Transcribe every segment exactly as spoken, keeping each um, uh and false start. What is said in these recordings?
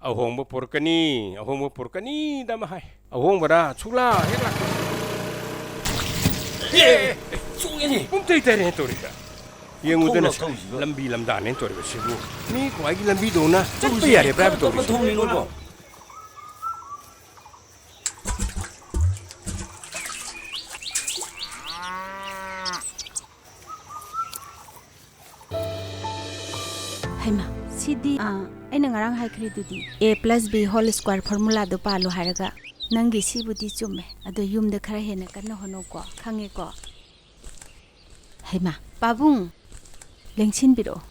ꯑꯍꯣꯡꯕ ꯄꯨꯔꯛꯀꯅꯤ, ꯑꯍꯣꯡꯕ ꯄꯨꯔꯛꯀꯅꯤꯗ ꯑꯃ ꯍꯥꯏ꯫ ꯑꯍꯣꯡꯕꯔꯥ? ꯁꯨꯛꯂꯥꯛ ꯍꯦꯛ ꯂꯥꯛꯇꯦ꯫ ꯑꯦ, ꯑꯦ, ꯑꯦ, ꯆꯣꯡꯉꯦꯅꯦ꯫ ꯄꯨꯝꯇꯩ ꯇꯩꯔꯦꯅꯦ ꯇꯧꯔꯤꯁꯦ꯫ ꯌꯦꯡꯉꯨꯗꯅ ꯊꯣꯡ ꯂꯥꯎ ꯊꯣꯡꯁꯤꯕ꯫ ꯂꯝꯕꯤ ꯂꯝꯗꯥꯡꯅꯦꯅ ꯇꯧꯔꯤꯕꯁꯤꯕꯨ꯫ ꯃꯤ ꯈ꯭ꯋꯥꯏꯒꯤ ꯂꯝꯕꯤꯗꯧꯅ ꯆꯠꯄ ꯇꯧꯔꯤꯁꯦ ꯌꯥꯔꯤꯕ꯭ꯔꯥ ꯍꯥꯏꯕ ꯀꯔꯝꯕ ꯇꯧꯔꯤꯁꯦ꯫ ꯊꯣꯡꯅꯤꯅꯣꯕ? ꯍꯩꯃꯥ, ꯁꯤꯗꯤ, ꯑꯥ, ꯑꯩꯅ ꯉꯔꯥꯡ ꯍꯥꯏꯈ꯭ꯔꯤꯗꯨꯗꯤ, A plus B whole square formula ꯗꯣ ꯄꯥꯜꯂꯨ ꯍꯥꯏꯔꯒ꯫ ꯅꯪꯒꯤ ꯁꯤꯕꯨꯗꯤ ꯆꯨꯝꯃꯦ, ꯑꯗꯣ ꯌꯨꯝꯗ ꯈꯔ ꯍꯦꯟꯅ ꯀꯟꯅ ꯍꯣꯠꯅꯧꯀꯣ, ꯈꯪꯉꯦꯀꯣ? ꯍꯩꯃꯥ, ꯄꯥꯕꯨꯡ, ꯂꯦꯡꯁꯤꯟꯕꯤꯔꯛꯑꯣ꯫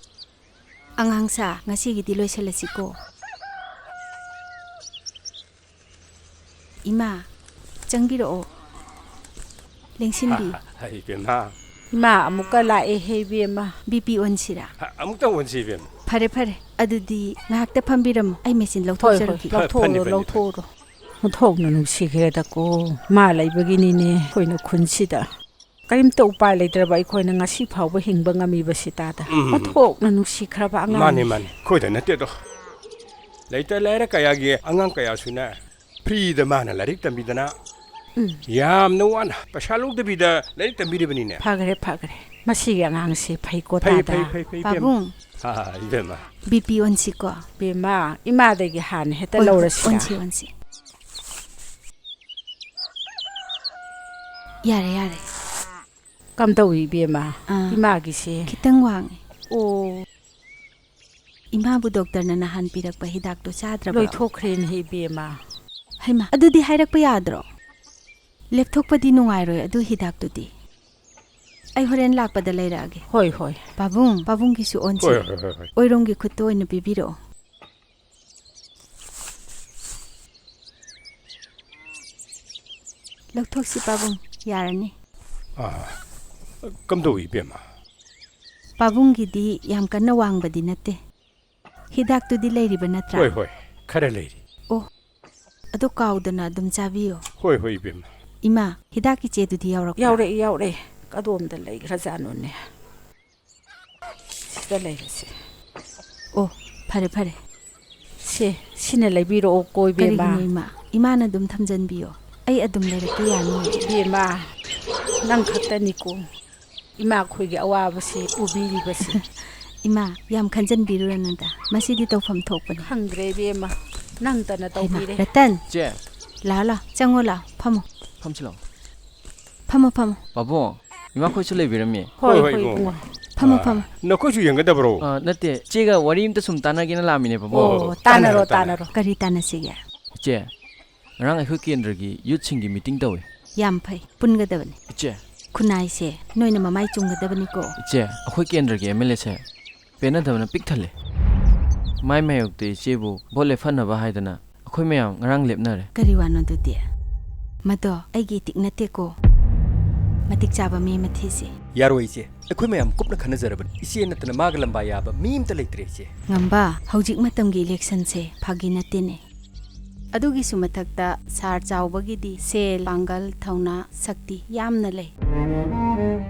ꯑꯉꯥꯡꯁꯥ, ꯉꯁꯤꯒꯤꯗꯤ ꯂꯣꯏꯁꯤꯜꯂꯁꯤꯀꯣ꯫ ꯏꯃꯥ, ꯆꯪꯕꯤꯔꯛꯑꯣ꯫ ꯂꯦꯡꯁꯤꯟꯕꯤꯌꯨ꯫ ꯍꯥ, ꯏꯕꯦꯝꯃ꯫ ꯏꯃꯥ, ꯑꯃꯨꯛꯀ ꯂꯥꯛꯑꯦꯍꯦ, ꯏꯕꯦꯝꯃ꯫ BP ꯑꯣꯟꯁꯤꯔꯥ? ꯍꯥ, ꯑꯃꯨꯛꯇ ꯑꯣꯟꯁꯤ, ꯏꯕꯦꯝꯃ꯫ ꯐꯔꯦ, ꯐꯔꯦ꯫ ꯑꯗꯨꯗꯤ ꯉꯥꯏꯍꯥꯛꯇ ꯐꯝꯕꯤꯔꯝꯃꯣ꯫ ꯑꯩ ꯃꯦꯆꯤꯟ ꯍꯣꯏ, ꯍꯣꯏ, ꯂꯧꯊꯣꯛꯆꯔꯛꯈꯤꯒꯦ꯫ ꯂꯧꯊꯣꯛꯎꯔꯣ, ꯐꯅꯤ, ꯐꯅꯤ, ꯂꯧꯊꯣꯛꯎꯔꯣ꯫ ꯑꯣꯟꯊꯣꯛꯅ ꯅꯨꯡꯁꯤꯈ꯭ꯔꯦꯗꯀꯣ꯫ ꯃꯥ ꯂꯩꯕꯒꯤꯅꯤꯅꯦ ꯑꯩꯈꯣꯏꯅ ꯈꯨꯟꯁꯤꯗ꯫ ꯀꯔꯤꯝꯇ ꯎꯄꯥꯏ ꯂꯩꯇ꯭ꯔꯕ ꯑꯩꯈꯣꯏꯅ ꯉꯁꯤ ꯐꯥꯎꯕ ꯍꯤꯡꯕ ꯉꯝꯃꯤꯕꯁꯤ ꯇꯥꯗ꯫ ꯎꯝ꯫ ꯑꯣꯟꯊꯣꯛꯅ ꯅꯨꯡꯁꯤꯈ꯭ꯔꯕ ꯑꯉꯥꯡꯅꯤ꯫ ꯃꯥꯅꯤ, ꯃꯥꯅꯤ꯫ ꯑꯩꯈꯣꯏꯗ ꯅꯠꯇꯦꯗꯣ꯫ ꯂꯩꯇ ꯂꯥꯏꯔ ꯀꯌꯥꯒꯤ ꯑꯉꯥꯡ ꯀꯌꯥꯁꯨꯅꯦ, free ꯗ ꯃꯥꯅ ꯂꯥꯏꯔꯤꯛ ꯇꯝꯕꯤꯗꯅ, ꯎꯝ꯫ ꯌꯥꯝꯅ ꯋꯥꯅ ꯄꯩꯁꯥ ꯂꯧꯗꯕꯤꯗ ꯂꯥꯏꯔꯤꯛ ꯇꯝꯕꯤꯔꯤꯕꯅꯤꯅꯦ꯫ ꯐꯈ꯭ꯔꯦ, ꯐꯈ꯭ꯔꯦ꯫ ꯃꯁꯤꯒꯤ ꯑꯉꯥꯡꯁꯤ ꯐꯩꯀꯣ, ꯐꯩ, ꯇꯥꯗ꯫ ꯐꯩ, ꯐꯩ, ꯐꯩ, ꯏꯕꯦꯝꯃ꯫ ꯄꯥꯕꯨꯡ꯫ ꯑꯥ, ꯏꯕꯦꯝꯃ꯫ BP ꯑꯣꯟꯁꯤꯀꯣ꯫ ꯏꯕꯦꯝꯃ, ꯏꯃꯥꯗꯒꯤ ꯍꯥꯟꯅ ꯍꯦꯛꯇ ꯍꯣꯏ, ꯍꯣꯏ, ꯂꯧꯔꯁꯤꯔꯥ? ꯑꯣꯟꯁꯤ, ꯑꯣꯟꯁꯤ꯫ ꯌꯥꯔꯦ, ꯌꯥꯔꯦ꯫ ꯀꯝꯗꯧꯏ ꯏꯕꯦꯝꯃ? ꯑꯥ, ꯏꯃꯥꯒꯤꯁꯦ? ꯈꯤꯇꯪ ꯋꯥꯡꯉꯦ꯫ ꯑꯣ꯫ ꯏꯃꯥꯕꯨ ꯗꯣꯛꯇꯔꯅ ꯅꯍꯥꯟ ꯄꯤꯔꯛꯄ ꯍꯤꯗꯥꯛꯇꯣ ꯆꯥꯗ꯭ꯔꯕ꯭ꯔꯣ? ꯂꯣꯏꯊꯣꯛꯈ꯭ꯔꯦꯅꯦ ꯏꯕꯦꯝꯃ꯫ ꯍꯩꯃꯥ, ꯑꯗꯨꯗꯤ ꯍꯥꯏꯔꯛꯄ ꯌꯥꯗ꯭ꯔꯣ? ꯂꯦꯞꯊꯣꯛꯄꯗꯤ ꯅꯨꯡꯉꯥꯏꯔꯣꯏ ꯑꯗꯨ ꯍꯤꯗꯥꯛꯇꯨꯗꯤ꯫ ꯑꯩ ꯍꯣꯔꯦꯟ ꯂꯥꯛꯄꯗ ꯂꯩꯔꯛꯑꯒꯦ꯫ ꯍꯣꯏ, ꯍꯣꯏ꯫ ꯄꯥꯕꯨꯡ, ꯄꯥꯕꯨꯡꯒꯤꯁꯨ ꯑꯣꯟꯁꯤ꯫ ꯍꯣꯏ, ꯍꯣꯏ, ꯍꯣꯏ, ꯍꯣꯏ꯫ ꯑꯣꯏꯔꯣꯝꯒꯤ ꯈꯨꯠꯇ ꯑꯣꯏꯅ ꯄꯤꯕꯤꯔꯛꯑꯣ꯫ ꯂꯧꯊꯣꯛꯁꯤ ꯄꯥꯕꯨꯡ, ꯌꯥꯔꯅꯤ꯫ ꯑꯥ, ꯀꯝꯗꯧꯏ ꯏꯕꯦꯝꯃ? ꯄꯥꯕꯨꯡꯒꯤꯗꯤ ꯌꯥꯝ ꯀꯟꯅ ꯋꯥꯡꯕꯗꯤ ꯅꯠꯇꯦ꯫ ꯍꯤꯗꯥꯛꯇꯨꯗꯤ ꯂꯩꯔꯤꯕ ꯅꯠꯇ꯭ꯔꯥ? ꯍꯣꯏ, ꯍꯣꯏ, ꯈꯔ ꯂꯩꯔꯤ꯫ ꯑꯣ, ꯑꯗꯨ ꯀꯥꯎꯗꯅ ꯑꯗꯨꯝ ꯆꯥꯕꯤꯌꯣ꯫ ꯍꯣꯏ, ꯍꯣꯏ, ꯏꯕꯦꯝꯃ꯫ ꯏꯃꯥ, ꯍꯤꯗꯥꯛꯀꯤ ꯆꯦꯗꯨꯗꯤ ꯌꯥꯎꯔꯛꯄ꯭ꯔꯥ? ꯌꯥꯎꯔꯛꯏ, ꯌꯥꯎꯔꯛꯏ꯫ ꯀꯗꯣꯝꯗ ꯂꯩꯈ꯭ꯔꯖꯥꯠꯅꯣꯅꯦ? ꯁꯤꯗ ꯂꯩꯔꯦꯁꯦ꯫ ꯑꯣ, ꯐꯔꯦ, ꯐꯔꯦ꯫ ꯁꯦ, ꯁꯤꯅ ꯂꯩꯕꯤꯔꯛꯑꯣ ꯀꯣ, ꯏꯕꯦꯝꯃ꯫ ꯀꯔꯤꯒꯤꯅꯣ, ꯏꯃꯥ? ꯏꯃꯥꯅ ꯑꯗꯨꯝ ꯊꯝꯖꯟꯕꯤꯌꯣ꯫ ꯑꯩ ꯑꯗꯨꯝ ꯂꯩꯔꯛꯀꯦ, ꯌꯥꯅꯤꯌꯦ꯫ ꯏꯕꯦꯝꯃ, ꯅꯪ ꯈꯛꯇꯅꯤꯀꯣ ꯏꯃꯥ ꯑꯩꯈꯣꯏꯒꯤ ꯑꯋꯥꯕꯁꯤ ꯎꯕꯤꯔꯤꯕꯁꯤ꯫ ꯏꯃꯥ, ꯌꯥꯝ ꯈꯟꯖꯟꯕꯤꯔꯨꯔꯅꯨꯗ꯫ ꯃꯁꯤꯗꯤ ꯇꯧꯐꯝ ꯊꯣꯛꯄꯅꯤ꯫ ꯈꯪꯗ꯭ꯔꯦ ꯏꯕꯦꯝꯃ, ꯅꯪꯇꯅ ꯍꯩꯃꯥ, ꯇꯧꯕꯤꯔꯦ꯫ ꯔꯇꯟ! ꯆꯦ꯫ ꯂꯥꯛꯑꯣ, ꯂꯥꯛꯑꯣ, ꯆꯪꯉꯣ, ꯂꯥꯛꯑꯣ, ꯐꯝꯃꯣ꯫ ꯐꯝꯁꯤ ꯂꯥꯛꯑꯣ꯫ ꯐꯝꯃꯣ, ꯐꯝꯃꯣ꯫ ꯄꯥꯕꯨꯡ, ꯏꯃꯥꯈꯣꯏꯁꯨ ꯂꯩꯕꯤꯔꯝꯃꯤ꯫ ꯍꯣꯏ, ꯍꯣꯏ, ꯍꯣꯏ, ꯏꯕꯨꯡꯉꯣ꯫ ꯏꯕꯨꯡꯉꯣ꯫ ꯐꯝꯃꯣ, ꯑꯥ, ꯐꯝꯃꯣ꯫ ꯅꯈꯣꯏꯁꯨ ꯌꯦꯡꯒꯗꯕꯔꯣ? ꯑꯥ, ꯅꯠꯇꯦ, ꯆꯦꯒ ꯋꯥꯔꯤ ꯑꯝꯇ ꯁꯨꯝ ꯇꯥꯟꯅꯒꯦꯅ ꯂꯥꯛꯑꯝꯃꯤꯅꯦ, ꯄꯥꯕꯨꯡ꯫ ꯑꯣ, ꯇꯥꯟꯅꯔꯣ, ꯇꯥꯟꯅꯔꯣ, ꯇꯥꯟꯅꯔꯣ꯫ ꯇꯥꯟꯅꯔꯣ꯫ ꯀꯔꯤ ꯇꯥꯟꯅꯁꯤꯒꯦ? ꯏꯆꯦ, ꯉꯔꯥꯡ ꯑꯩꯈꯣꯏ ꯀꯦꯟꯗ꯭ꯔꯒꯤ ꯌꯨꯠꯁꯤꯡꯒꯤ ꯃꯤꯇꯤꯡ ꯇꯧꯋꯤ꯫ ꯌꯥꯝ ꯐꯩ, ꯄꯨꯟꯒꯗꯕꯅꯤ꯫ ꯏꯆꯦ꯫ ꯈꯨꯟꯅꯥꯏꯁꯦ ꯅꯣꯏꯅ ꯃꯃꯥꯏ ꯆꯨꯝꯒꯗꯕꯅꯤꯀꯣ꯫ ꯏꯆꯦ, ꯑꯩꯈꯣꯏ ꯀꯦꯟꯗ꯭ꯔꯒꯤ ꯑꯦꯝ ꯑꯦꯜ ꯑꯦꯁꯦ ꯄꯦꯟꯅꯗꯕꯅ ꯄꯤꯛ ꯊꯜꯂꯦ꯫ ꯃꯥꯏ ꯃꯥꯌꯣꯛꯇ ꯏꯆꯦꯕꯨ ꯚꯣꯠ ꯂꯦꯞꯍꯟꯅꯕ ꯍꯥꯏꯗꯅ ꯑꯩꯈꯣꯏ ꯃꯌꯥꯝ ꯉꯔꯥꯡ ꯂꯦꯞꯅꯔꯦ꯫ ꯀꯔꯤ ꯋꯥꯅꯣ ꯑꯗꯨꯗꯤ? ꯃꯗꯣ ꯑꯩꯒꯤ ꯏꯇꯤꯛ ꯅꯠꯇꯦꯀꯣ꯫ ꯃꯇꯤꯛ ꯆꯥꯕ ꯃꯤ ꯑꯃ ꯊꯤꯁꯤ꯫ ꯌꯥꯔꯣꯏ ꯏꯆꯦ, ꯑꯩꯈꯣꯏ ꯃꯌꯥꯝ ꯀꯨꯞꯅ ꯈꯟꯅꯖꯔꯕꯅꯤ꯫ ꯏꯆꯦ ꯅꯠꯇꯅ ꯃꯥꯒ ꯂꯝꯕꯥ ꯌꯥꯕ ꯃꯤ ꯑꯝꯇ ꯂꯩꯇ꯭ꯔꯦ ꯏꯆꯦ꯫ ꯉꯝꯕ, ꯍꯧꯖꯤꯛ ꯃꯇꯝꯒꯤ ꯏꯂꯦꯛꯁꯟꯁꯦ ꯐꯥꯒꯤ ꯅꯠꯇꯦꯅꯦ꯫ ꯑꯗꯨꯒꯤꯁꯨ ꯃꯊꯛꯇ ꯁꯥꯔ ꯆꯥꯎꯕꯒꯤꯗꯤ ꯁꯦꯜ, ꯄꯥꯡꯒꯜ, ꯊꯧꯅꯥ, ꯁꯛꯇꯤ ꯌꯥꯝꯅ ꯂꯩ꯫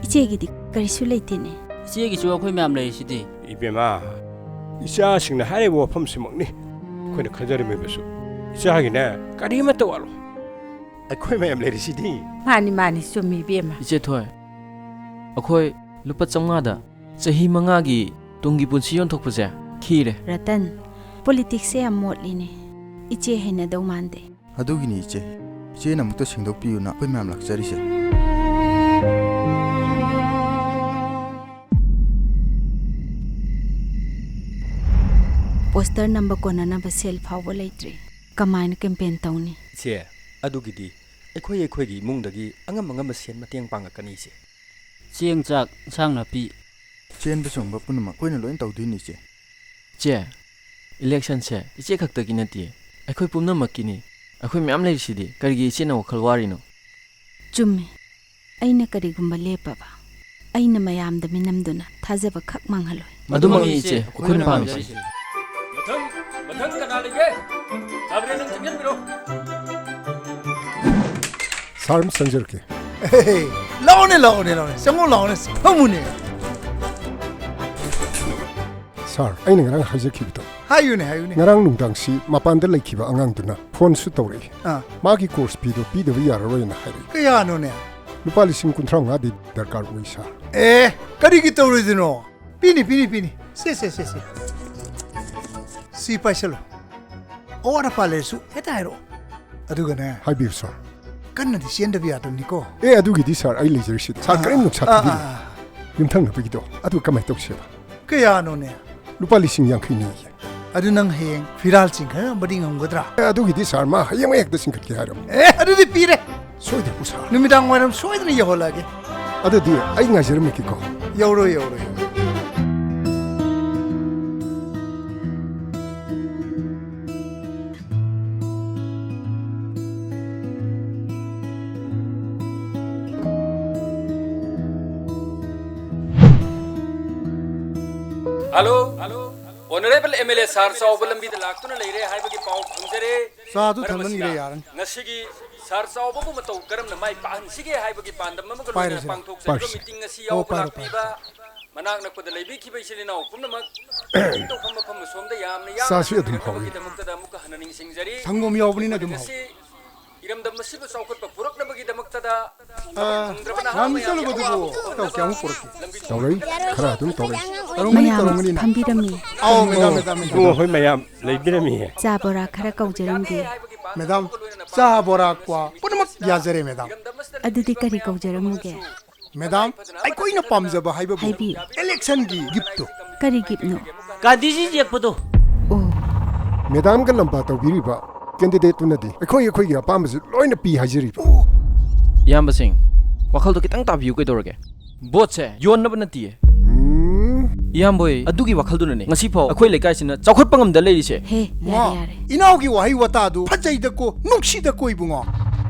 ꯏꯆꯦꯒꯤꯗꯤ ꯀꯔꯤꯁꯨ ꯂꯩꯇꯦꯅꯦ꯫ ꯏꯆꯦꯒꯤꯁꯨ ꯑꯩꯈꯣꯏ ꯃꯌꯥꯝ ꯂꯩꯔꯤꯁꯤꯗꯤ꯫ ꯏꯕꯦꯝꯃ, ꯏꯆꯥꯁꯤꯡꯅ ꯍꯥꯏꯔꯤꯕ ꯋꯥꯐꯝꯁꯤꯃꯛꯅꯤ ꯑꯩꯈꯣꯏꯅ ꯈꯟꯖꯔꯝꯃꯤꯕꯁꯨ꯫ ꯏꯆꯥꯒꯤꯅꯦ ꯀꯔꯤꯃꯠꯇ ꯋꯥꯠꯂꯣꯏ꯫ ꯑꯩꯈꯣꯏ ꯃꯌꯥꯝ ꯂꯩꯔꯤꯁꯤꯗꯤ꯫ ꯃꯥꯅꯤ, ꯃꯥꯅꯤ, ꯆꯨꯝꯃꯤ ꯏꯕꯦꯝꯃ꯫ ꯏꯆꯦ ꯊꯣꯏ, ꯑꯩꯈꯣꯏ ꯂꯨꯄꯥ ꯆꯥꯝꯃꯉꯥꯗ ꯆꯍꯤ ꯃꯉꯥꯒꯤ ꯇꯨꯡꯒꯤ ꯄꯨꯟꯁꯤ ꯌꯣꯟꯊꯣꯛꯄꯁꯦ ꯈꯤꯔꯦ꯫ ꯔꯇꯟ, ꯄꯣꯂꯤꯇꯤꯛꯁꯁꯦ ꯌꯥꯝ ꯃꯣꯠꯂꯤꯅꯦ꯫ ꯏꯆꯦ ꯍꯩꯅꯗꯧ ꯃꯥꯟꯗꯦ꯫ ꯑꯗꯨꯒꯤꯅꯤ ꯏꯆꯦ, ꯏꯆꯦꯅ ꯑꯃꯨꯛꯇ ꯁꯦꯡꯗꯣꯛꯄꯤꯌꯨꯅ ꯑꯩꯈꯣꯏ ꯃꯌꯥꯝ ꯂꯥꯛꯆꯔꯤꯁꯦ꯫ ꯄꯣꯁꯇꯔ ꯅꯝꯕ ꯀꯣꯟꯅꯅꯕ ꯁꯦꯜ ꯐꯥꯎꯕ ꯂꯩꯇ꯭ꯔꯤ꯫ ꯀꯃꯥꯏꯅ ꯀꯦꯝꯄꯦꯟ ꯇꯧꯅꯤ? ꯏꯆꯦ, ꯑꯗꯨꯒꯤꯗꯤ ꯑꯩꯈꯣꯏ ꯑꯩꯈꯣꯏꯒꯤ ꯏꯃꯨꯡꯗꯒꯤ ꯑꯉꯝ ꯑꯉꯝꯕ ꯁꯦꯟ ꯃꯇꯦꯡ ꯄꯥꯡꯉꯛꯀꯅꯤ ꯏꯆꯦ꯫ ꯆꯦꯡ, ꯆꯥꯛ, ꯏꯟꯁꯥꯡ ꯅꯥꯄꯤ꯫ ꯆꯦꯟꯕ ꯆꯣꯡꯕ ꯄꯨꯝꯅꯃꯛ ꯑꯩꯈꯣꯏꯅ ꯂꯣꯏꯅ ꯇꯧꯗꯣꯏꯅꯤ ꯏꯆꯦ꯫ ꯏꯆꯦ, ꯏꯂꯦꯛꯁꯟꯁꯦ ꯏꯆꯦ ꯈꯛꯇꯒꯤ ꯅꯠꯇꯦ, ꯑꯩꯈꯣꯏ ꯄꯨꯝꯅꯃꯛꯀꯤꯅꯤ꯫ ꯑꯩꯈꯣꯏ ꯃꯌꯥꯝ ꯂꯩꯔꯤꯁꯤꯗꯤ, ꯀꯔꯤꯒꯤ ꯏꯆꯦꯅ ꯋꯥꯈꯜ ꯋꯥꯔꯤꯅꯣ? ꯆꯨꯝꯃꯤ꯫ ꯑꯩꯅ ꯀꯔꯤꯒꯨꯝꯕ ꯂꯦꯞꯄꯕ, ꯑꯩꯅ ꯃꯌꯥꯝꯗ ꯃꯤꯅꯝꯗꯨꯅ ꯊꯥꯖꯕ ꯈꯛ ꯃꯥꯡꯍꯜꯂꯣꯏ꯫ ꯑꯗꯨꯃꯛꯅꯤ ꯏꯆꯦ, ꯑꯩꯈꯣꯏꯅ ꯄꯥꯝꯃꯤꯁꯦ꯫ ꯃꯊꯪ, ꯃꯊꯪ ꯀꯅꯥ ꯂꯩꯒꯦ? ꯒꯥꯕ꯭ꯔꯤꯌꯦꯜ, ꯅꯪ ꯆꯪꯁꯤꯟꯕꯤꯔꯣ꯫ ꯁꯥꯔ, ꯑꯃ ꯆꯪꯖꯔꯛꯀꯦ꯫ ꯂꯥꯛꯑꯣꯅꯦ, ꯂꯥꯛꯑꯣꯅꯦ, ꯂꯥꯛꯑꯣꯅꯦ꯫ ꯆꯪꯉꯣ, ꯂꯥꯛꯑꯣꯅꯦ꯫ ꯐꯝꯃꯨꯅꯦ꯫ ꯁꯥꯔ, ꯑꯩꯅ ꯉꯔꯥꯡ ꯍꯥꯏꯖꯈꯤꯕꯗꯣ, ꯍꯥꯏꯌꯨꯅꯦ, ꯍꯥꯏꯌꯨꯅꯦ꯫ ꯉꯔꯥꯡ ꯅꯨꯡꯗꯥꯡꯁꯤ ꯃꯄꯥꯟꯗ ꯂꯩꯈꯤꯕ ꯑꯉꯥꯡꯗꯨꯅ ꯐꯣꯟꯁꯨ ꯇꯧꯔꯛꯏ꯫ ꯑꯥ꯫ ꯃꯥꯒꯤ course feeꯗꯣ ꯄꯤꯗꯕ ꯌꯥꯔꯔꯣꯏꯅ ꯍꯥꯏꯔꯛꯏ꯫ ꯀꯌꯥꯅꯣꯅꯦ? ꯂꯨꯄꯥ ꯂꯤꯁꯤꯡ ꯀꯨꯟꯊ꯭ꯔꯥ ꯃꯉꯥꯗꯤ ꯗꯔꯀꯥꯔ ꯑꯣꯏ, ꯁꯥꯔ꯫ ꯑꯦ, ꯀꯔꯤꯒꯤ ꯇꯧꯔꯣꯏꯗꯣꯏꯅꯣ? ꯄꯤꯅꯤ, ꯄꯤꯅꯤ, ꯄꯤꯅꯤ꯫ ꯁꯦ, ꯁꯦ, ꯁꯦ, ꯁꯦ꯫ ꯁꯤ ꯄꯥꯏꯁꯜꯂꯣ꯫ ꯑꯋꯥꯠ ꯑꯄꯥ ꯂꯩꯔꯁꯨ ꯍꯦꯛꯇ ꯍꯥꯏꯔꯛꯑꯣ꯫ ꯑꯗꯨꯒꯅꯦ꯫ ꯍꯥꯏꯕꯤꯌꯨ, ꯁꯥꯔ꯫ ꯀꯟꯅꯗꯤ ꯆꯦꯟꯗꯕ ꯌꯥꯗꯕꯅꯤꯀꯣ꯫ ꯑꯦ, ꯑꯗꯨꯒꯤꯗꯤ, ꯁꯥꯔ, ꯑꯩ ꯂꯩꯖꯔꯤꯁꯤꯗꯤ꯫ ꯁꯥꯔ, ꯑꯥ, ꯀꯔꯤꯝ ꯅꯨꯡꯁꯥ ꯑꯥ, ꯊꯤꯕꯤꯒꯅꯨ꯫ ꯑꯥ, ꯑꯥ꯫ ꯌꯨꯝꯊꯪꯅꯕꯒꯤꯗꯣ, ꯑꯗꯨ ꯀꯃꯥꯏꯅ ꯇꯧꯁꯦꯕ? ꯀꯌꯥꯅꯣꯅꯦ? ꯂꯨꯄꯥ ꯂꯤꯁꯤꯡ ꯌꯥꯡꯈꯩꯅꯤꯌꯦ꯫ ꯑꯗꯨ ꯅꯪ ꯍꯌꯦꯡ ꯐꯤꯔꯥꯜ ꯆꯤꯡꯈꯠꯅꯕꯗꯤ ꯉꯝꯒꯗ꯭ꯔꯥ? ꯑꯦ, ꯑꯗꯨꯒꯤꯗꯤ, ꯁꯥꯔ, ꯃꯥ ꯍꯌꯦꯡꯃꯛ ꯍꯦꯛꯇ ꯆꯤꯡꯈꯠꯀꯦ ꯍꯥꯏꯔꯕꯅꯦ꯫ ꯑꯦ, ꯑꯗꯨꯗꯤ ꯄꯤꯔꯦ꯫ ꯁꯣꯏꯗ꯭ꯔꯕꯣ, ꯁꯥꯔ? ꯅꯨꯃꯤꯗꯥꯡ ꯋꯥꯏꯔꯝ ꯁꯣꯏꯗꯅ ꯌꯧꯍꯜꯂꯛꯑꯒꯦ꯫ ꯑꯗꯨꯗꯤ ꯑꯩ ꯉꯥꯏꯖꯔꯝꯃꯒꯦꯀꯣ꯫ ꯌꯧꯔꯣ, ꯌꯧꯔꯣ, ꯌꯧꯔꯣ꯫ Hello, hello. Honourable M L A ꯁꯥꯔ ꯆꯥꯎꯕ ꯂꯝꯕꯤꯗ ꯂꯥꯛꯇꯨꯅ ꯂꯩꯔꯦ ꯍꯥꯏꯕꯒꯤ ꯄꯥꯎ ꯐꯪꯖꯔꯦ꯫ ꯆꯥꯗꯨ ꯃꯔꯝ ꯊꯥꯡꯍꯟꯈ꯭ꯔꯦ, ꯑꯁꯤꯅ ꯌꯥꯔꯅꯤ꯫ ꯉꯁꯤꯒꯤ ꯁꯥꯔ ꯆꯥꯎꯕꯕꯨ ꯃꯇꯧ ꯀꯔꯝꯅ ꯃꯥꯏ ꯄꯥꯛꯍꯟꯁꯤꯒꯦ ꯍꯥꯏꯕꯒꯤ ꯄꯥꯟꯗꯝ ꯑꯃꯒ ꯂꯣꯏꯅꯅ ꯄꯥꯏꯔꯁꯤꯔꯥ? ꯄꯥꯡꯊꯣꯛꯆꯔꯤꯕ ꯄꯥꯏꯔꯁꯤ꯫ Meeting ꯑꯁꯤ ꯑꯣ, ꯌꯥꯎꯕ ꯄꯥꯏꯔꯣ, ꯂꯥꯛꯄꯤꯕ ꯄꯥꯏꯔꯣ꯫ ꯃꯅꯥꯛ ꯅꯛꯄꯗ ꯂꯩꯕꯤꯈꯤꯕ ꯏꯆꯤꯜ ꯏꯅꯥꯎ ꯄꯨꯝꯅꯃꯛ ꯇꯧꯐꯝ ꯃꯐꯝ ꯑꯁꯣꯝꯗ ꯌꯥꯝꯅ ꯌꯥꯝꯅ ꯆꯥꯁꯤ ꯑꯗꯨꯝ ꯍꯥꯎꯏ꯫ ꯊꯥꯒꯠꯆꯔꯤꯕꯒꯤꯗꯃꯛꯇ ꯑꯃꯨꯛꯀ ꯍꯟꯅ ꯅꯤꯡꯁꯤꯡꯖꯔꯤ꯫ ꯁꯪꯒꯣꯝ ꯌꯥꯎꯕꯅꯤꯅ ꯑꯗꯨꯝ ꯍꯥꯎꯏ꯫ ꯃꯁꯤ ꯏꯔꯝꯗꯝ ꯑꯁꯤꯕꯨ ꯆꯥꯎꯈꯠꯄ ꯄꯨꯔꯛꯅꯕꯒꯤꯗꯃꯛꯇꯗ ꯑꯥ, ꯊꯕꯛ ꯐꯪꯗ꯭ꯔꯕ ꯅꯍꯥ ꯉꯥꯃꯤ ꯃꯌꯥꯝꯒꯤ ꯆꯠꯂꯨꯕꯗꯨꯕꯨ ꯑꯋꯥꯕ ꯇꯧ, ꯀꯌꯥꯃꯨꯛ ꯄꯨꯔꯛꯀꯦ? ꯇꯧꯔꯛꯏ, ꯈꯔ ꯑꯗꯨꯝ ꯇꯧꯔꯛꯏ꯫ ꯇꯧꯔꯝꯒꯅꯤ, ꯃꯌꯥꯝ ꯇꯧꯔꯝꯒꯅꯤ ꯅꯪ꯫ ꯐꯝꯕꯤꯔꯝꯃꯤ꯫ ꯑꯧ, ꯃꯦꯗꯥꯝ, ꯃꯦꯗꯥꯝ, ꯃꯦꯗꯥꯝ꯫ ꯏꯕꯨꯡꯉꯣ, ꯑꯩꯈꯣꯏ ꯃꯌꯥꯝ ꯂꯩꯕꯤꯔꯝꯃꯤꯌꯦ꯫ ꯆꯥ ꯕꯣꯔꯥ ꯈꯔ ꯀꯧꯖꯔꯝꯒꯦ꯫ ꯃꯦꯗꯥꯝ, ꯆꯥ ꯕꯣꯔꯥ ꯀ꯭ꯋꯥ ꯄꯨꯝꯅꯃꯛ ꯌꯥꯖꯔꯦ, ꯃꯦꯗꯥꯝ꯫ ꯑꯗꯨꯗꯤ ꯀꯔꯤ ꯀꯧꯖꯔꯝꯃꯨꯒꯦ? ꯃꯦꯗꯥꯝ, ꯑꯩꯈꯣꯏꯅ ꯄꯥꯝꯖꯕ ꯍꯥꯏꯕꯕꯨ ꯍꯥꯏꯕꯤꯌꯨ꯫ Election ꯒꯤ gift ꯇꯨ꯫ ꯀꯔꯤ gift ꯅꯣ? ꯒꯥꯟꯙꯤꯖꯤ ꯌꯦꯛꯄꯗꯣ꯫ ꯑꯣ꯫ ꯃꯦꯗꯥꯝꯒ ꯂꯝꯕꯥ ꯇꯧꯕꯤꯔꯤꯕ candidate ꯇꯨꯅꯗꯤ ꯑꯩꯈꯣꯏ, ꯑꯩꯈꯣꯏꯒꯤ ꯑꯄꯥꯝꯕꯁꯤ ꯂꯣꯏꯅ ꯄꯤ ꯍꯥꯏꯖꯔꯤꯕ꯫ ꯏꯌꯥꯝꯕꯁꯤꯡ, ꯋꯥꯈꯜꯗꯣ ꯈꯤꯇꯪ ꯇꯥꯕꯤꯌꯨ ꯀꯩꯗꯧꯔꯒꯦ? Vote ꯁꯦ ꯌꯣꯟꯅꯕ ꯅꯠꯇꯤꯌꯦ꯫ ꯎꯝ꯫ ꯏꯌꯥꯝꯕ ꯍꯣꯏ, ꯑꯗꯨꯒꯤ ꯋꯥꯈꯜꯗꯨꯅꯅꯦ ꯉꯁꯤꯐꯥꯎ ꯑꯩꯈꯣꯏ ꯂꯩꯀꯥꯏꯁꯤꯅ ꯆꯥꯎꯈꯠꯄ ꯉꯝꯗ ꯂꯩꯔꯤꯁꯦ꯫ ꯍꯦ, ꯌꯥꯔꯦ, ꯃꯥ, ꯌꯥꯔꯦ꯫ ꯏꯅꯥꯎꯒꯤ ꯋꯥꯍꯩ ꯋꯥꯇꯥꯗꯨ ꯐꯖꯩꯗꯀꯣ, ꯅꯨꯡꯁꯤꯗꯀꯣ, ꯏꯕꯨꯡꯉꯣ꯫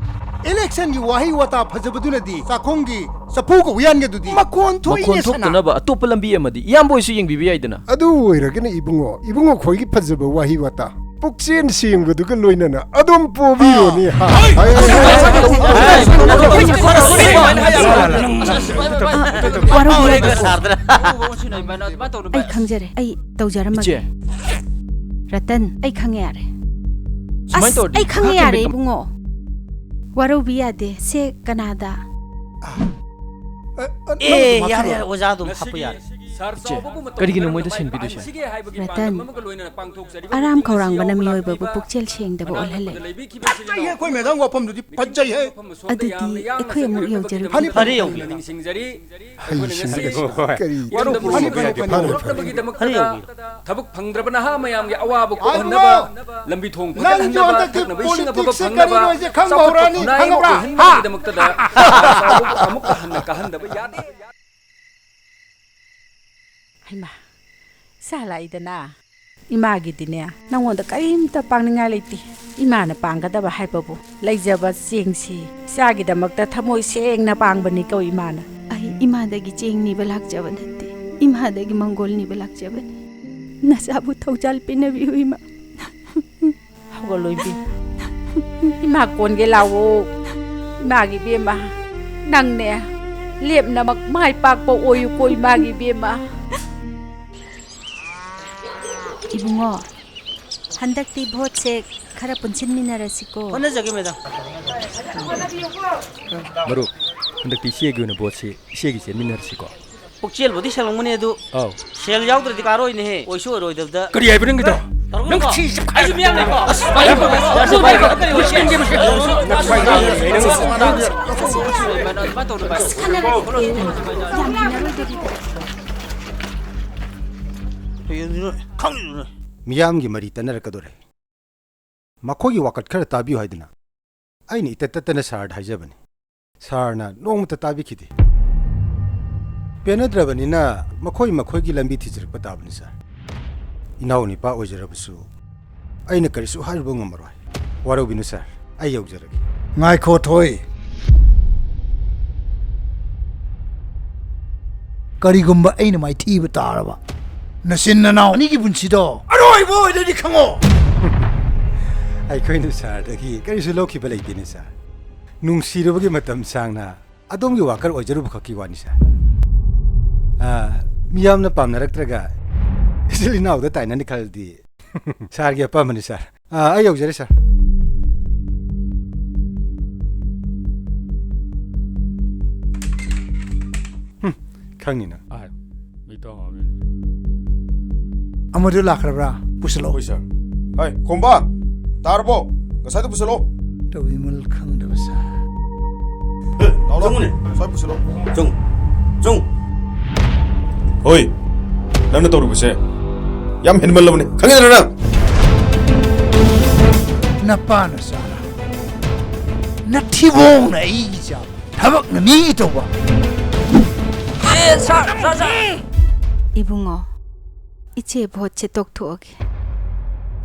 Election ꯒꯤ ꯋꯥꯍꯩ ꯋꯥꯇꯥ ꯐꯖꯕꯗꯨꯅꯗꯤ ꯆꯥꯛꯈꯨꯝꯒꯤ ꯆꯐꯨꯒ ꯎꯌꯥꯟꯒꯗꯨꯗꯤ ꯃꯈꯣꯟ ꯊꯣꯛꯏꯅꯦ, ꯃꯈꯣꯟ ꯁꯅꯥ꯫ ꯊꯣꯛꯇꯅꯕ ꯑꯇꯣꯞꯄ ꯂꯝꯕꯤ ꯑꯃꯗꯤ ꯏꯌꯥꯝꯕ ꯍꯣꯏꯁꯨ ꯌꯦꯡꯕꯤꯕ ꯌꯥꯏꯗꯅ꯫ ꯑꯗꯨ ꯑꯣꯏꯔꯒꯅ ꯏꯕꯨꯡꯉꯣ, ꯏꯕꯨꯡꯉꯣ ꯈꯣꯏꯒꯤ ꯐꯖꯕ ꯋꯥꯍꯩ ꯋꯥꯇꯥ ꯄꯨꯛꯆꯦꯜ ꯁꯦꯡꯕꯗꯨꯒ ꯂꯣꯏꯅꯅ ꯑꯗꯨꯝ ꯄꯣꯕꯤꯔꯣꯅꯦ, ꯍꯥ? ꯋꯥꯔꯧꯕꯤꯔꯣꯏ꯫ ꯑꯩ ꯈꯪꯖꯔꯦ, ꯑꯩ ꯇꯧꯖꯔꯝꯃꯒꯦ꯫ ꯏꯆꯦ꯫ ꯔꯇꯟ, ꯑꯩ ꯈꯪꯉꯦ ꯌꯥꯔꯦ꯫ ꯁꯨꯃꯥꯏꯅ ꯑꯁ, ꯇꯧꯔꯗꯤ ꯑꯩ ꯈꯪꯉꯦ ꯉꯥꯏꯍꯥꯛꯀꯤ ꯌꯥꯔꯦ, ꯃꯇꯝ ꯏꯕꯨꯡꯉꯣ꯫ ꯋꯥꯔꯧꯕꯤ ꯌꯥꯗꯦ꯫ ꯁꯦ ꯀꯅꯥꯗ? ꯑ, ꯑ, ꯑꯦ, ꯅꯪꯒꯤꯗꯣ ꯌꯥꯔꯦ, ꯃꯥꯊꯨꯔꯣ꯫ ꯌꯥꯔꯦ, ꯑꯣꯖꯥ ꯑꯗꯨꯝ ꯍꯥꯞꯄ ꯌꯥꯔꯦ꯫ ꯏꯆꯦ, ꯀꯔꯤꯒꯤꯅꯣ ꯃꯣꯏꯗ ꯁꯤꯟꯕꯤꯗꯣꯏꯁꯦ? ꯔꯇꯟ, ꯑꯔꯥꯝ ꯈꯧꯔꯥꯡꯕꯅ ꯃꯤꯑꯣꯏꯕꯕꯨ ꯄꯨꯛꯆꯦꯜ ꯁꯦꯡꯗꯕ ꯑꯣꯜꯍꯜꯂꯦ꯫ ꯐꯖꯩꯍꯦ, ꯑꯩꯈꯣꯏ ꯃꯦꯗꯥꯝ ꯋꯥꯐꯝꯗꯨꯗꯤ ꯐꯖꯩꯍꯦ꯫ ꯑꯗꯨꯗꯤ ꯑꯩꯈꯣꯏ ꯑꯃꯨꯛ ꯌꯧꯖꯔꯒꯦ꯫ ꯐꯅꯤ, ꯐꯅꯤ꯫ ꯍꯩꯁꯤꯡꯕ ꯀꯔꯤ? ꯐꯅꯤ, ꯐꯅꯤ, ꯐꯅꯤ, ꯐꯅꯤ꯫ ꯐꯔꯦ ꯌꯧꯕꯤꯔꯣ꯫ ꯂꯝꯕꯤ ꯊꯣꯡ ꯐꯒꯠꯍꯟꯅꯕ, ꯊꯛꯅꯕ ꯏꯁꯤꯡ ꯑꯐꯕ ꯐꯪꯅꯕ, ꯆꯥꯎꯈꯠꯄ ꯈꯨꯟꯅꯥꯏ ꯑꯃ ꯑꯣꯏꯍꯟꯅꯕꯒꯤꯗꯃꯛꯇꯗ ꯆꯥꯎꯕꯕꯨ ꯑꯃꯨꯛꯀ ꯍꯟꯅ ꯀꯥꯍꯟꯗꯕ ꯌꯥꯗꯦ꯫ ꯍꯩꯃꯥ, ꯏꯆꯥ ꯂꯥꯛꯏꯗꯅ꯫ ꯏꯃꯥꯒꯤꯗꯤꯅꯦ, ꯅꯪꯉꯣꯟꯗ ꯀꯔꯤꯝꯇ ꯄꯥꯡꯅꯤꯡꯉꯥꯏ ꯂꯩꯇꯦ꯫ ꯏꯃꯥꯅ ꯄꯥꯡꯒꯗꯕ ꯍꯥꯏꯕꯕꯨ ꯂꯩꯖꯕ ꯆꯦꯡꯁꯤ ꯏꯆꯥꯒꯤꯗꯃꯛꯇ ꯊꯃꯣꯏ ꯁꯦꯡꯅ ꯄꯥꯡꯕꯅꯤꯀꯣ ꯏꯃꯥꯅ꯫ ꯑꯩ ꯏꯃꯥꯗꯒꯤ ꯆꯦꯡ ꯅꯤꯕ ꯂꯥꯛꯆꯕ ꯅꯠꯇꯦ, ꯏꯃꯥꯗꯒꯤ ꯃꯪꯒꯣꯜ ꯅꯤꯕ ꯂꯥꯛꯆꯕꯅꯤ꯫ ꯅꯆꯥꯕꯨ ꯊꯧꯖꯥꯜ ꯄꯤꯅꯕꯤꯌꯨ ꯏꯃꯥ꯫ ꯍꯧꯒꯠꯂꯣ ꯏꯕꯦꯝꯃ꯫ ꯏꯃꯥ ꯀꯣꯟꯒꯦ ꯂꯥꯛꯑꯣ꯫ ꯏꯃꯥꯒꯤ ꯏꯕꯦꯝꯃ, ꯅꯪꯅꯦ ꯂꯦꯞꯅꯃꯛ ꯃꯥꯏ ꯄꯥꯛꯄ ꯑꯣꯏꯌꯨꯀꯣ ꯏꯃꯥꯒꯤ ꯏꯕꯦꯝꯃ꯫ ꯏꯕꯨꯡꯉꯣ, ꯍꯟꯗꯛꯇꯤ ꯚꯣꯠꯁꯦ ꯈꯔ ꯄꯨꯟꯁꯤꯟꯃꯤꯟꯅꯔꯁꯤꯀꯣ꯫ ꯍꯣꯠꯅꯖꯒꯦ, ꯃꯦꯗꯥꯝ꯫ ꯃꯔꯨꯞ, ꯍꯟꯗꯛꯇꯤ ꯏꯆꯦꯒꯤ ꯑꯣꯏꯅ ꯚꯣꯠꯁꯤ ꯏꯆꯦꯒꯤ ꯆꯦꯟꯃꯤꯟꯅꯔꯁꯤꯀꯣ꯫ ꯄꯨꯛꯆꯦꯜꯕꯨꯗꯤ ꯁꯦꯡꯂꯝꯒꯅꯤ ꯑꯗꯨ, ꯑꯧ꯫ ꯁꯦꯜ ꯌꯥꯎꯗ꯭ꯔꯗꯤ ꯀꯥꯔꯣꯏꯅꯦꯍꯦ꯫ ꯑꯣꯏꯁꯨ ꯑꯣꯏꯔꯣꯏꯗꯕꯗ꯫ ꯀꯔꯤ ꯍꯥꯏꯕ ꯅꯪꯒꯤꯗꯣ? ꯇꯧꯔꯛꯀꯅꯨꯀꯣ꯫ ꯑꯩꯁꯨ ꯃꯤꯌꯥꯝ ꯂꯩꯀꯣ꯫ ꯑꯁ, ꯑꯗꯨꯃꯥꯏꯅ ꯇꯧꯔꯣꯏ꯫ ꯑꯗꯨꯃꯥꯏꯅ ꯇꯧꯔꯣꯏ꯫ ꯈꯪꯗ꯭ꯔꯤꯗꯨꯅ꯫ ꯃꯤꯌꯥꯝꯒꯤ ꯃꯔꯤ ꯇꯠꯅꯔꯛꯀꯗꯣꯔꯦ꯫ ꯃꯈꯣꯏꯒꯤ ꯋꯥꯀꯠ ꯈꯔ ꯇꯥꯕꯤꯌꯨ ꯍꯥꯏꯗꯨꯅ ꯑꯩꯅ ꯏꯇꯠ ꯇꯠꯇꯅ ꯁꯥꯔꯗ ꯍꯥꯏꯖꯕꯅꯤ꯫ ꯁꯥꯔꯅ ꯅꯣꯡꯃꯇ ꯇꯥꯕꯤꯈꯤꯗꯦ꯫ ꯄꯦꯟꯅꯗ꯭ꯔꯕꯅꯤꯅ ꯃꯈꯣꯏ ꯃꯈꯣꯏꯒꯤ ꯂꯝꯕꯤ ꯊꯤꯖꯔꯛꯄ ꯇꯥꯕꯅꯤ, ꯁꯥꯔ꯫ ꯏꯅꯥꯎ ꯅꯤꯄꯥ ꯑꯣꯏꯖꯔꯕꯁꯨ ꯑꯩꯅ ꯀꯔꯤꯁꯨ ꯍꯥꯏꯔꯨꯕ ꯉꯝꯃꯔꯣꯏ꯫ ꯋꯥꯔꯧꯕꯤꯅꯨ, ꯁꯥꯔ꯫ ꯑꯩ ꯌꯧꯖꯔꯒꯦ꯫ ꯉꯥꯏꯈꯣ, ꯊꯣꯏ꯫ ꯀꯔꯤꯒꯨꯝꯕ ꯑꯩꯅ ꯃꯥꯏꯊꯤꯕ ꯇꯥꯔꯕ, ꯅꯆꯤꯟ ꯅꯅꯥꯎ ꯑꯅꯤꯒꯤ ꯄꯨꯟꯁꯤꯗꯣ ꯑꯔꯣꯏꯕ ꯑꯣꯏꯅꯗꯤ ꯈꯪꯉꯣ꯫ ꯑꯩꯈꯣꯏꯅ ꯁꯥꯔꯗꯒꯤ ꯀꯔꯤꯁꯨ ꯂꯧꯈꯤꯕ ꯂꯩꯇꯦꯅꯦ, ꯁꯥꯔ꯫ ꯅꯨꯡꯁꯤꯔꯨꯕꯒꯤ ꯃꯇꯝ ꯁꯥꯡꯅ ꯑꯗꯣꯝꯒꯤ ꯋꯥꯀꯔ ꯑꯣꯏꯖꯔꯨꯕ ꯈꯛꯀꯤ ꯋꯥꯅꯤ, ꯁꯥꯔ꯫ ꯑꯥ, ꯃꯤꯌꯥꯝꯅ ꯄꯥꯝꯅꯔꯛꯇ꯭ꯔꯒ ꯏꯆꯤꯜ ꯏꯅꯥꯎꯗ ꯇꯥꯏꯅꯅꯤ ꯈꯜꯂꯗꯤ ꯁꯥꯔꯒꯤ ꯑꯄꯥꯝꯕꯅꯤ, ꯁꯥꯔ꯫ ꯑꯥ, ꯑꯩ ꯌꯧꯖꯔꯦ, ꯁꯥꯔ꯫ ꯍꯨꯝ, ꯈꯪꯅꯤ ꯅꯪ꯫ ꯑꯥꯏ, ꯃꯤꯇꯣ ꯍꯥꯎꯔꯦꯅꯦ꯫ ꯑꯃꯗꯨ ꯂꯥꯛꯈ꯭ꯔꯕ꯭ꯔꯥ? ꯄꯨꯁꯤꯜꯂꯣ꯫ ꯍꯣꯏ, ꯁꯥꯔ꯫ ꯍꯥꯏ, ꯈꯣꯝꯕ, ꯇꯥꯔꯕꯣ? ꯉꯁꯥꯏꯗ ꯄꯨꯁꯤꯜꯂꯣ꯫ ꯇꯧꯕꯤꯃꯜ ꯈꯪꯗꯕ ꯁꯥꯔ꯫ ꯑꯦ, ꯂꯥꯎ, ꯂꯥꯎ꯫ ꯆꯪꯉꯨꯅꯦ꯫ ꯁ꯭ꯋꯥꯏ ꯄꯨꯁꯤꯜꯂꯣ꯫ ꯆꯪꯉꯨ꯫ ꯆꯪꯉꯨ꯫ ꯍꯣꯏ, ꯅꯪꯅ ꯇꯧꯔꯨꯕꯁꯦ ꯌꯥꯝ ꯍꯦꯟꯃꯜꯂꯕꯅꯤ, ꯈꯪꯉꯤꯗꯅ ꯅꯪ? ꯅꯄꯥꯅ ꯆꯥꯔ, ꯅꯊꯤꯕꯣꯡꯅ ꯑꯩꯒꯤ ꯆꯥꯕ, ꯊꯕꯛꯅ ꯃꯤꯒꯤ ꯇꯧꯕ꯫ ꯏꯕꯨꯡꯉꯣ, ꯏꯆꯦ ꯚꯣꯠꯁꯦ ꯇꯣꯛꯊꯣꯛꯑꯒꯦ꯫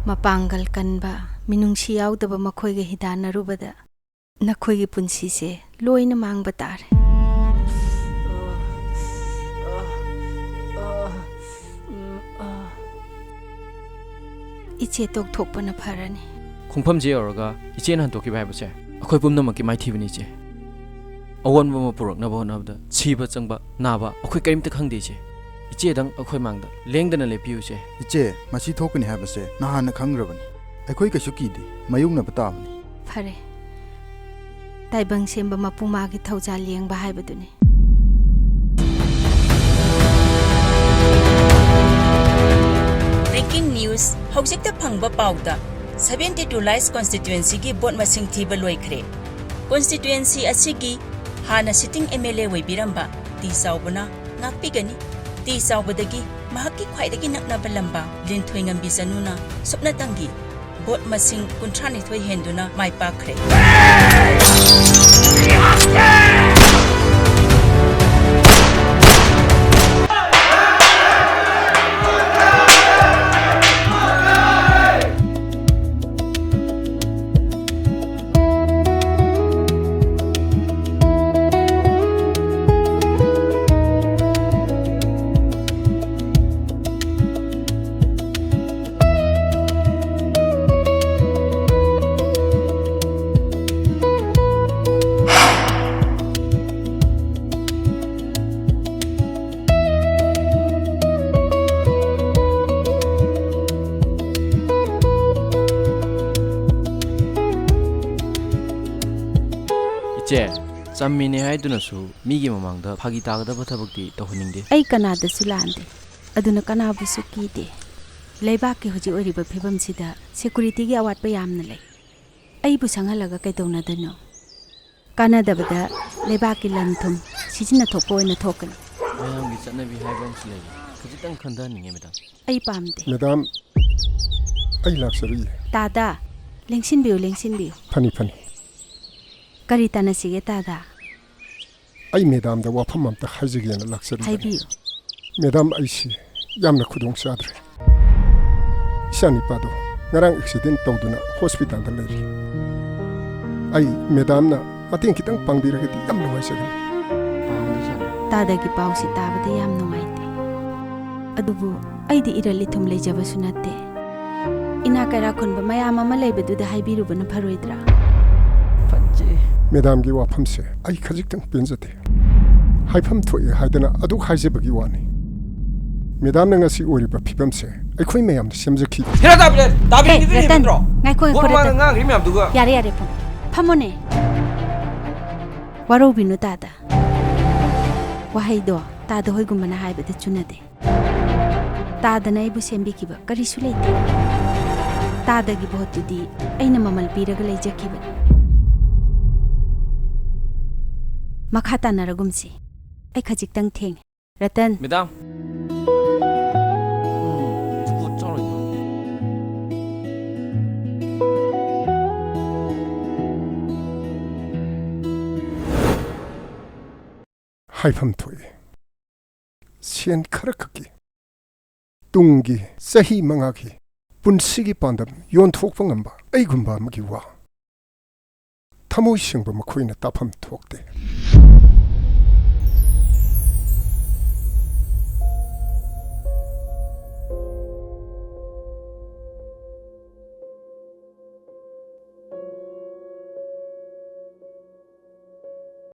ꯃꯄꯥꯡꯒꯜ ꯀꯟꯕ, ꯃꯤꯅꯨꯡꯁꯤ ꯌꯥꯎꯗꯕ ꯃꯈꯣꯏꯒ ꯍꯤꯗꯥꯟꯅꯔꯨꯕꯗ ꯅꯈꯣꯏꯒꯤ ꯄꯨꯟꯁꯤꯁꯦ ꯂꯣꯏꯅ ꯃꯥꯡꯕ ꯇꯥꯔꯦ꯫ ꯏꯆꯦ ꯇꯣꯛꯊꯣꯛꯄꯅ ꯐꯔꯅꯤ꯫ ꯈꯣꯡꯐꯝꯁꯦ ꯌꯧꯔꯒ ꯏꯆꯦꯅ ꯍꯟꯗꯣꯛꯈꯤꯕ ꯍꯥꯏꯕꯁꯦ ꯑꯩꯈꯣꯏ ꯄꯨꯝꯅꯃꯛꯀꯤ ꯃꯥꯏꯊꯤꯕꯅꯤ, ꯏꯆꯦ꯫ ꯑꯑꯣꯟꯕ ꯑꯃ ꯄꯨꯔꯛꯅꯕ ꯍꯣꯠꯅꯕꯗ ꯁꯤꯕ ꯆꯪꯕ, ꯅꯥꯕ ꯑꯩꯈꯣꯏ ꯀꯔꯤꯝꯇ ꯈꯪꯗꯦ, ꯏꯆꯦ꯫ ꯏꯆꯦꯗꯪ ꯑꯩꯈꯣꯏ ꯃꯥꯡꯗ ꯂꯦꯡꯗꯅ ꯂꯦꯞꯄꯤꯌꯨ, ꯏꯆꯦ꯫ ꯏꯆꯦ, ꯃꯁꯤ ꯊꯣꯛꯀꯅꯤ ꯍꯥꯏꯕꯁꯦ ꯅꯍꯥꯟꯅ ꯈꯪꯈ꯭ꯔꯕꯅꯤ꯫ ꯑꯩꯈꯣꯏ ꯀꯩꯁꯨ ꯀꯤꯗꯦ, ꯃꯥꯌꯣꯛꯅꯕ ꯇꯥꯕꯅꯤ꯫ ꯐꯔꯦ, ꯇꯥꯏꯕꯪ ꯁꯦꯝꯕ ꯃꯄꯨ ꯃꯥꯒꯤ ꯊꯧꯖꯥꯜ ꯌꯦꯡꯕ ꯍꯥꯏꯕꯗꯨꯅꯤ꯫ Breaking news, ꯍꯧꯖꯤꯛꯇ ꯐꯪꯕ ꯄꯥꯎꯗ, seventy two Lies constituencyꯒꯤ ꯚꯣꯠ ꯃꯁꯤꯡ ꯊꯤꯕ ꯂꯣꯏꯈ꯭ꯔꯦ꯫ Constituency ꯑꯁꯤꯒꯤ ꯍꯥꯟꯅ sitting M L A ꯑꯣꯏꯕꯤꯔꯝꯕ ꯇꯤ ꯆꯥꯎꯕꯅ ꯉꯥꯛꯄꯤꯒꯅꯤ꯫ ꯇꯤ ꯆꯥꯎꯕꯗꯒꯤ ꯃꯍꯥꯛꯀꯤ ꯈ꯭ꯋꯥꯏꯗꯒꯤ ꯅꯛꯅꯕ ꯂꯝꯕꯥ ꯂꯤꯟꯊꯣꯏꯉꯝꯕꯤ ꯆꯅꯨꯅ ꯁꯨꯞꯅꯇꯪꯒꯤ ꯚꯣꯠ ꯃꯁꯤꯡ ꯀꯨꯟꯊ꯭ꯔꯥ ꯅꯤꯊꯣꯏ ꯍꯦꯟꯗꯨꯅ ꯃꯥꯏ ꯄꯥꯛꯈ꯭ꯔꯦ꯫ ꯆꯝꯃꯤꯅꯦ ꯍꯥꯏꯗꯨꯅꯁꯨ ꯃꯤꯒꯤ ꯃꯃꯥꯡꯗ ꯐꯥꯒꯤ ꯇꯥꯒꯗꯕ ꯊꯕꯛꯇꯤ ꯇꯧꯍꯟꯅꯤꯡꯗꯦ꯫ ꯑꯩ ꯀꯅꯥꯗꯁꯨ ꯂꯥꯟꯗꯦ, ꯑꯗꯨꯅ ꯀꯅꯥꯕꯨꯁꯨ ꯀꯤꯗꯦ꯫ ꯂꯩꯕꯥꯛꯀꯤ ꯍꯧꯖꯤꯛ ꯑꯣꯏꯔꯤꯕ ꯐꯤꯕꯝꯁꯤꯗ ꯁꯦꯀꯨꯔꯤꯇꯤꯒꯤ ꯑꯋꯥꯠꯄ ꯌꯥꯝꯅ ꯂꯩ꯫ ꯑꯩꯕꯨ ꯁꯪꯍꯜꯂꯒ ꯀꯩꯗꯧꯅꯗꯣꯏꯅꯣ? ꯀꯥꯟꯅꯗꯕꯗ ꯂꯩꯕꯥꯛꯀꯤ ꯂꯟ ꯊꯨꯝ ꯁꯤꯖꯤꯟꯅꯊꯣꯛꯄ ꯑꯣꯏꯅ ꯊꯣꯛꯀꯅꯤ꯫ ꯃꯌꯥꯝꯒꯤ ꯆꯠꯅꯕꯤ ꯍꯥꯏꯕ ꯑꯃꯁꯨ ꯂꯩ꯫ ꯈꯖꯤꯛꯇꯪ ꯈꯟꯊꯍꯟꯅꯤꯡꯉꯦ, ꯃꯦꯗꯥꯝ꯫ ꯑꯩ ꯄꯥꯝꯗꯦ꯫ ꯃꯦꯗꯥꯝ, ꯑꯩ ꯂꯥꯛꯆꯔꯤꯌꯦ꯫ ꯇꯥꯗ, ꯂꯦꯡꯁꯤꯟꯕꯤꯌꯨ, ꯂꯦꯡꯁꯤꯟꯕꯤꯌꯨ꯫ ꯐꯅꯤ, ꯐꯅꯤ꯫ ꯀꯔꯤ ꯇꯥꯟꯅꯁꯤꯒꯦ, ꯇꯥꯗ? ꯑꯩ ꯃꯦꯗꯥꯝꯗ ꯋꯥꯐꯝ ꯑꯝꯇ ꯍꯥꯏꯖꯒꯦꯅ ꯂꯥꯛꯆꯔꯤꯕꯅꯤ꯫ ꯍꯥꯏꯕꯤꯌꯨ꯫ ꯃꯦꯗꯥꯝ, ꯑꯩꯁꯤ ꯌꯥꯝꯅ ꯈꯨꯗꯣꯡ ꯆꯥꯗ꯭ꯔꯦ꯫ ꯏꯆꯥꯅꯤꯄꯥꯗꯣ ꯉꯔꯥꯡ ꯑꯦꯛꯁꯤꯗꯦꯟ ꯇꯧꯗꯨꯅ ꯍꯣꯁꯄꯤꯇꯥꯜꯗ ꯂꯩꯔꯤ꯫ ꯑꯩ ꯃꯦꯗꯥꯝꯅ ꯃꯇꯦꯡ ꯈꯤꯇꯪ ꯄꯥꯡꯕꯤꯔꯒꯗꯤ ꯌꯥꯝ ꯅꯨꯡꯉꯥꯏꯖꯒꯅꯤ꯫ ꯄꯥꯝꯗꯦ, ꯁꯥꯔ꯫ ꯇꯥꯗꯒꯤ ꯄꯥꯎꯁꯤ ꯇꯥꯕꯗ ꯌꯥꯝ ꯅꯨꯡꯉꯥꯏꯇꯦ꯫ ꯑꯗꯨꯕꯨ ꯑꯩꯗꯤ ꯏꯔꯜ ꯏꯊꯨꯝ ꯂꯩꯖꯕꯁꯨ ꯅꯠꯇꯦ꯫ ꯏꯅꯥ ꯀꯩꯔꯥ ꯈꯨꯟꯕ ꯃꯌꯥꯝ ꯑꯃ ꯂꯩꯕꯗꯨꯗ ꯍꯥꯏꯕꯤꯔꯨꯕꯅ ꯐꯔꯣꯏꯗ꯭ꯔꯥ? ꯐꯠꯖꯩ꯫ ꯃꯦꯗꯥꯝꯒꯤ ꯋꯥꯐꯝꯁꯦ ꯑꯩ ꯈꯖꯤꯛꯇꯪ ꯄꯦꯟꯖꯗꯦ꯫ ꯍꯥꯏꯐꯝ ꯊꯣꯛꯑꯦ ꯍꯥꯏꯗꯅ ꯑꯗꯨꯛ ꯍꯥꯏꯖꯕꯒꯤ ꯋꯥꯅꯤ꯫ ꯃꯦꯗꯥꯝꯅ ꯉꯁꯤ ꯑꯣꯏꯔꯤꯕ ꯐꯤꯕꯝꯁꯦ ꯑꯩꯈꯣꯏ ꯃꯌꯥꯝꯅ ꯁꯦꯝꯖꯈꯤꯕ꯫ ꯍꯦꯔꯥ ꯇꯥꯕꯤꯔꯦ, ꯇꯥꯕꯤꯔꯦ, ꯑꯦ, ꯇꯥꯕꯤꯔꯦ, ꯔꯇꯟ, ꯍꯦꯟꯃꯟꯗ꯭ꯔꯣ? ꯉꯥꯏꯈꯣ, ꯉꯥꯏꯈꯣ, ꯒꯣꯔ ꯃꯥꯅ ꯔꯇꯟ꯫ ꯉꯥꯡꯈ꯭ꯔꯤ ꯃꯌꯥꯝꯗꯨꯒ꯫ ꯌꯥꯔꯦ, ꯌꯥꯔꯦ, ꯐꯝ-, ꯐꯝꯃꯣꯅꯦ꯫ ꯋꯥꯔꯧꯕꯤꯅꯨ ꯇꯥꯗ꯫ ꯋꯥꯍꯩꯗꯣ ꯇꯥꯗ ꯍꯣꯏꯒꯨꯝꯕꯅ ꯍꯥꯏꯕꯗ ꯆꯨꯅꯗꯦ꯫ ꯇꯥꯗꯅ ꯑꯩꯕꯨ ꯁꯦꯝꯕꯤꯈꯤꯕ ꯀꯔꯤꯁꯨ ꯂꯩꯇꯦ꯫ ꯇꯥꯗꯒꯤ ꯚꯣꯠꯇꯨꯗꯤ ꯑꯩꯅ ꯃꯃꯜ ꯄꯤꯔꯒ ꯂꯩꯖꯈꯤꯕꯅꯤ꯫ ꯃꯈꯥ ꯇꯥꯅꯔꯒꯨꯝꯁꯤ꯫ ꯑꯩ ꯈꯖꯤꯛꯇꯪ ꯊꯦꯡꯉꯦ꯫ ꯔꯇꯟ꯫ ꯃꯦꯗꯥꯝ꯫ ꯎꯝ, ꯖꯨꯒꯣꯠ ꯆꯥꯔꯣꯏꯗ꯫ ꯍꯥꯏꯐꯝ ꯊꯣꯛꯏ, ꯁꯦꯟ ꯈꯔꯈꯛꯀꯤ ꯇꯨꯡꯒꯤ ꯆꯍꯤ ꯃꯉꯥꯒꯤ ꯄꯨꯟꯁꯤꯒꯤ ꯄꯥꯟꯗꯝ ꯌꯣꯟꯊꯣꯛꯄ ꯉꯝꯕ ꯑꯩꯒꯨꯝꯕ ꯑꯃꯒꯤ ꯋꯥ ꯊꯃꯣꯏ ꯁꯦꯡꯕ ꯃꯈꯣꯏꯅ ꯇꯥꯐꯝ ꯊꯣꯛꯇꯦ꯫